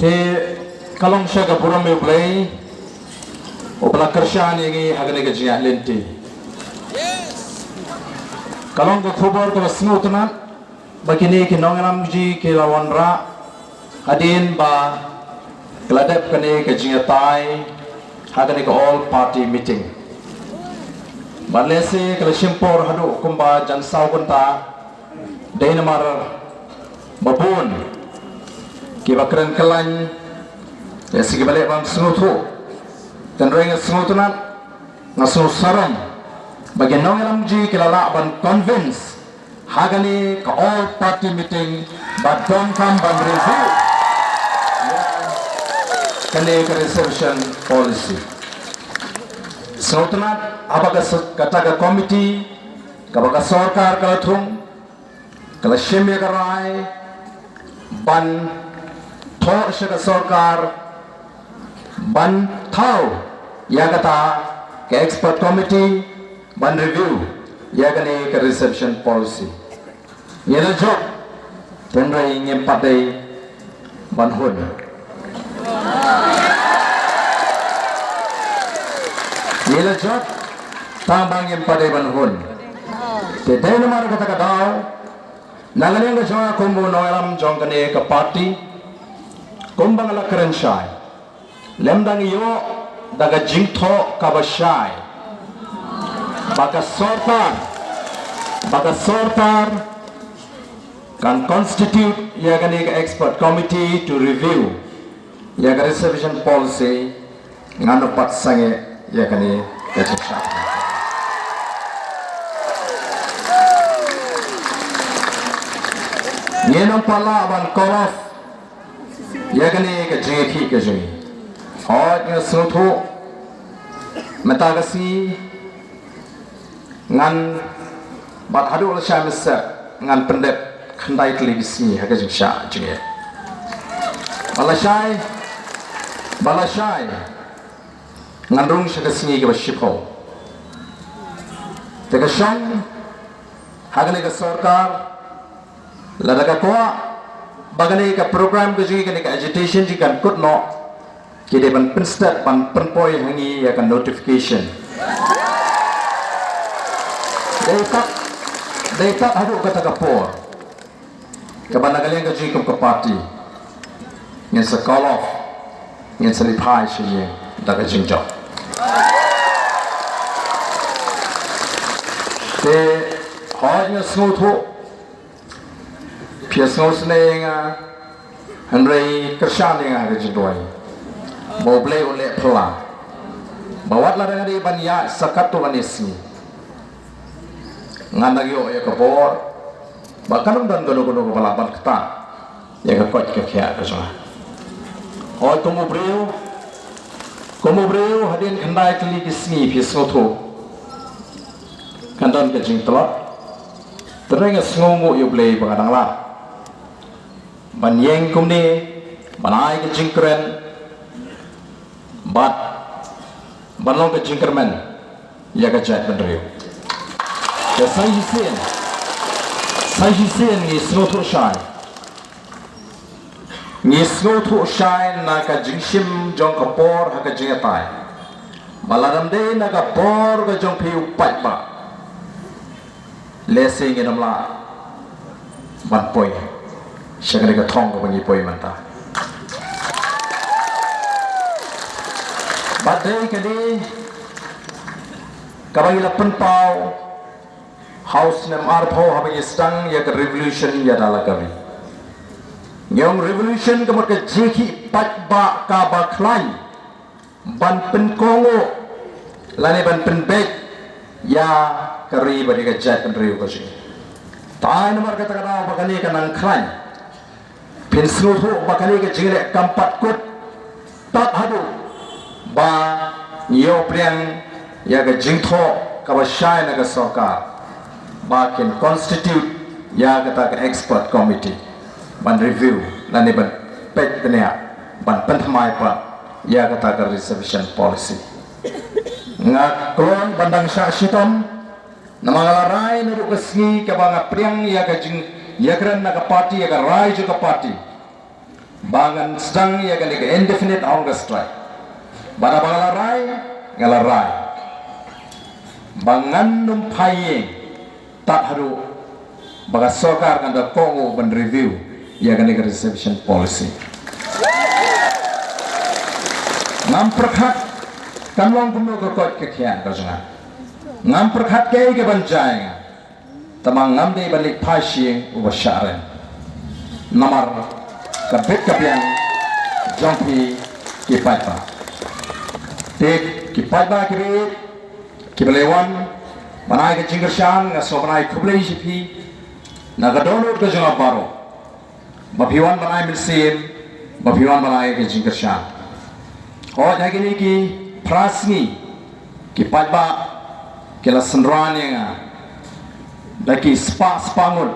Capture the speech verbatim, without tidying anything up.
Te ka long sha ka burom ïa U Blei uba la kyrshan ïa ngi ha kane ka jingïaid lynti. Ka long ka khubor kaba sngewtynnat ba kine ki nongïalam jong ngi ki la wanrah hadien ba ki la dep kane ka jingïatai ha kane ka all party meeting. Bad lehse ka la shim por haduh kumba jan saw kynta, dei namar ba bun kiba kren kyllain, lehse kiba leh bym sngewthuh. Tangba nga sngewtynnat, nga sngewsarong ba ki nongïalam jong ngi ki la lah ban convince ha kane ka all party meeting ba donkam ban review kane ka reservation policy. Sngewtynnat haba ka s-, kata ka committee kaba ka sorkar ka la thung, ka la shim ïa ka rai ban thoh sha ka sorkar ban thaw ïa kata ka expert committee ban review ïa kane ka reservation policy. Ngi la jop, tangba ngim pat dei ban hun. Ngi la jop, tangba ngim pat dei ban hun. Te dei namar kata ka daw, na ka liang ka jong nga kum u nongïalam jong kane ka party, kumba nga la kren shai, lymda ngi ïoh da ka jingthoh kaba shai ba ka sorkar, ba ka sorkar kan constitute ïa kane ka expert committee to review ïa ka reservation policy, ngan ym pat sangeh ïa kane ka jingshah. Ngin ym pat lah ban call off ïa kane ka jingïakhih ka jong ngi. Hooid nga sngewthuh mynta ka sngi ngan, bad haduh lashai mynstep ngan pyndep khyndai tylli ki sngi ha ka jingshah jingeh. Bad lashai, bad lashai ngan rung sha ka sngi kaba shiphew. Te ka shong ha kane ka sorkar, lada ka kwah ba kane ka program ka jong ngi, kane ka agitation jong ngi kan kut noh, ki dei ban pynstet ban pynpoi ha ngi ïa ka notification. Dei tad, dei tad haduh kata ka por kaba na ka liang ka jong ngi kum ka party ngin sa call off, ngin sa leit phai sha ïing da ka jingjop. Te hooid nga sngewthuh phi ïa sngewsynei ïa nga, hynrei kyrshan ïa nga ha ka jingduwai ba U Blei un leh phylla, ba wat lada nga dei ban ïaid sa katto katne sngi, ngan dang ïoh ïa ka bor ba kan ym don kano kano kaba lah ban ktah ïa ka koit ka khiah ka jong nga. Hooid, kum u briew, kum u briew, hadien khyndai tylli ki sngi phi sngewthuh kan don ka jingtlot. Te nga sngewnguh ïa U Blei ba nga dang lah ban ïeng kumne, ban ai ka jingkren bad ban long ka jingkyrmen ïa ka jaitbynriew. Te sa shisien, sa shisien ngi sngewthuh shai, ngi sngewthuh shai na ka jingshim jong ka por ha ka jingïatai, ba lada ym dei na ka bor ka jong phi u paidbah, lehse ngin ym lah ban poi sha kane ka thong kaba ngi poi mynta. Bad dei kane kaba ngi la pynpaw ha u snem arphew haba ngi sdang ïa ka revolution ïa da la ka ri. Ngi ong revolution ka mut ka jingïakhih paidbah kaba khlaiñ ban pynkohnguh lane ban pynbeit ïa ka ri bad ïa ka jaitbynriew ka jong ngi. Te ai namar kata ka daw ba kane ka nang khlaiñ. Phin sngewthuh ba kane ka jingleh kam pat kut tad haduh ba ngi ïoh pdiang ïa ka jingthoh kaba shai na ka sorkar ba kin constitute ïa kata ka expert committee ban review lane ban peit bniah, ban pynthymmai pat ïa kata ka reservation policy. Nga kloi ban dang shah shitom, namar nga la rai naduh ka sngi kaba nga pdiang ïa ka jingïakren na ka party, ïa ka rai jong ka party, ba ngan sdang ïa kane ka indefinite hunger strike. Bad haba nga la rai, nga la rai ba ngan nym phai ïing tad haduh ba ka sorkar kan da kohnguh ban review ïa kane ka reservation policy. Ngam pyrkhat, kan long kumno ka koit ka khiah ka jong nga. Ngam pyrkhat kaei kaban jia ïa nga. Tangba ngam dei ban leit phai sha ïing uba shah rem. Namar ka bit ka biang jong phi ki paidbah. Te ki paidbah kiba ïeit, kiba la wan ban ai ka jingkyrshan, nga sngewbha ban ai khublei sha phi na ka dohnud ka jong nga baroh. Ba phi wan ban ai mynsiem, ba phi wan ban ai ka jingkyrshan. Hooid, ha kine ki phra sngi ki paidbah ki la synran ïa nga da ki spah spah ngut